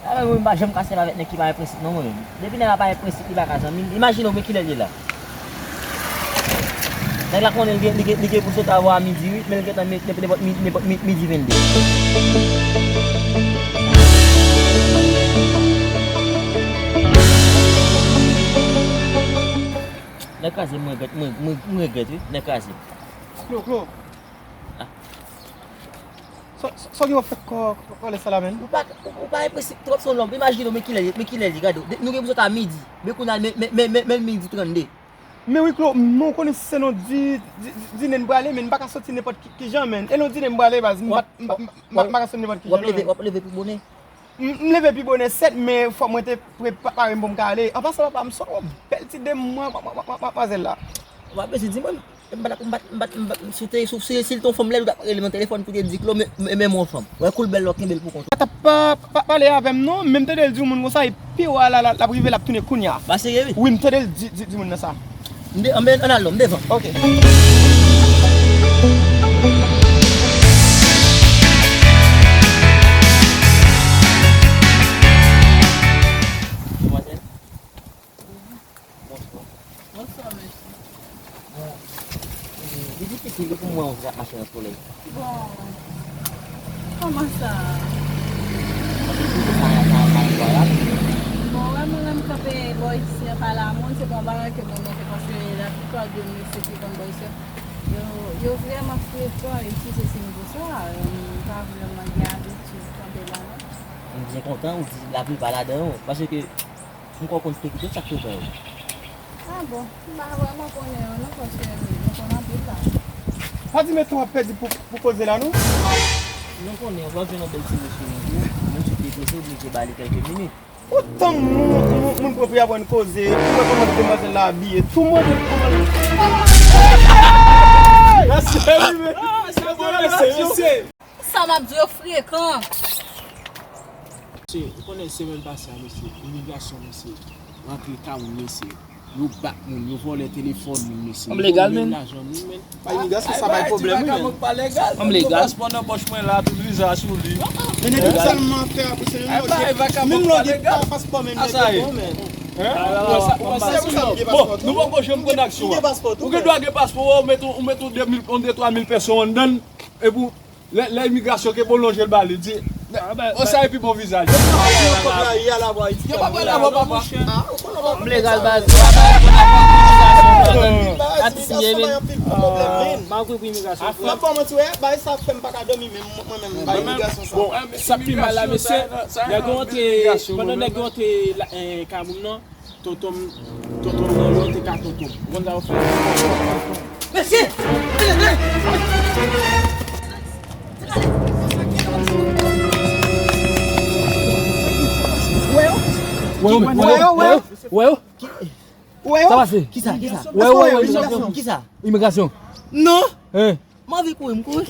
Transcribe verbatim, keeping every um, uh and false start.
A, mwen menm, m pa janm ka sèvi avèk nèg ki pa gen prensip non, mwen menm. Depi nèg la pa gen prensip, li pa ka zanmi m. Imajine w, men kilè l ye la. Nèg la konnen li gen, li gen, li gen pou sot avè w a midi uit, men li gentan met nenpòt mi-, nenpòt mi-, midi vennde. Nèg kraze, mwen regrèt, mwen, mwen, mwen regrèt, wi. Nèg kraze. Klo, Klo. Ah. Sa, sa, sa w gen w ap fè kò, kò, kòlè sa la, menn? Ou pa, ou, ou pa gen prensip twòp, se yon lòm. Imajine w, men kilè, men kilè li, gade w. Nou gen pou sot a midi. Men kounye a, men, men, men, men, men midi trannde. Men wi, Klo, men w konnen se nan di, di, di, dine n prale, men n pa ka soti nenpòt ki, ki jan, menn. E nan dine n prale, baz, m pa, m pa, m pa, m pa ka soti nenpòt ki jan, non, menn. W ap leve, w ap leve pi bonè. M, m leve pi bonè sèt, men fò mwen te prepare m pou m ka ale. An pasan, papa m se yon bèl ti demwazèl la. W ap bezwen di mwen, m pa t ap, m pa t, m pa t, m pa t, si w te, si w, si, si l te yon fanm lèd, ou t ap rele nan telefòn pou te di Klo, men, men, men mwen fanm. Wè, kou l bèl la, w kenbe l pou kont ou. Pa t ap pa, pa, pale avè m non, men m tande l di yon moun konsa, epi w a la, la, l ap rive, l ap tounen kounye a. Ba serye, wi. Wi, m tande l di, di, di moun nan sa. M de-, anben, ann al non, m devan. Ok. Demwazèl. Bonswa. Bonswa, mesye. Bon, e, li difisil wi pou mwen wè w ap mache nan solèy. Bon. Kòman sa? Paske koze sa, sa, sa enkwayab. Bon, wè, mwen menm kanpe bò isi a pa la, moun, se pa yon bagay ke mwen montre, paske laplipa de mesye ki konn bò isi a, yo, yo vrèman frekan, e si se si nivo sa, m pa vrèman gen abitid kanpe la, non. M byen kontan ou di laplipa ladan yo, paske m kwè w konn frekante, sa k frekan yo. Ah bon, m pa vrèman konnen yo non, paske m konn anpil la. Pa di men tan w ap pèdi pou, pou koze la non. Nou konnen, lè w jwenn yon bèl ti mesye nan kou, menm si w deprese, ou oblije ba li kèlke minit. Otan moun, moun, moun pran pou y aprann koze, ou wè kòman demwazèl la abiye, tou mande l kòman l. Mesye, wi, men. Sa m ap di w yo frekan. Mesye, ou konnen semèn pase a, mesye, imigrasyon, mesye, rantre kay moun, mesye. Yo bat moun, yo vòlè telefòn moun, mesye. Yo vòlè lajan moun, men. Pa imigrasyon, sa bay pwoblèm, wi, men. Yo gen paspò nan pòch mwen la, tout viza sou li. Men nèg yo tèlman fè apre se yon lòt. Menm lè w gen pa paspò, menm nèg yo bon, men. Bon, nou poko janm pran aksyon an. Ou gen dwa gen paspò, ou met yon, ou met yon de mil, yon de twa mil pèso anndan l, epi Lè, lè imigrasyon ke bon lonje l ba li, di, o sa epi bon vizaj. Yo pa pral avè w, papa. M legal, baz. Atis m ye, men. M ap kouri pou imigrasyon. M ap ba w manti, wè, bagay sa fè m pa ka dòmi menm, mwen menm, bay imigrasyon sa. Bon, sa pi mal la, mesye, nèg yo rantre, pandan nèg yo rantre kay moun nan, Tonton m, tonton m nan lòt te ka tonton m. Ou konn sa yo fè? Mesye! Wè yo? Wè yo, wè yo, wè yo. Wè yo? Wè yo? Sa pase? Kisa, kisa? Wè yo, wè yo, imigrasyon. Kisa? Imigrasyon. Non. Hein? M anvi kouri, m kouri.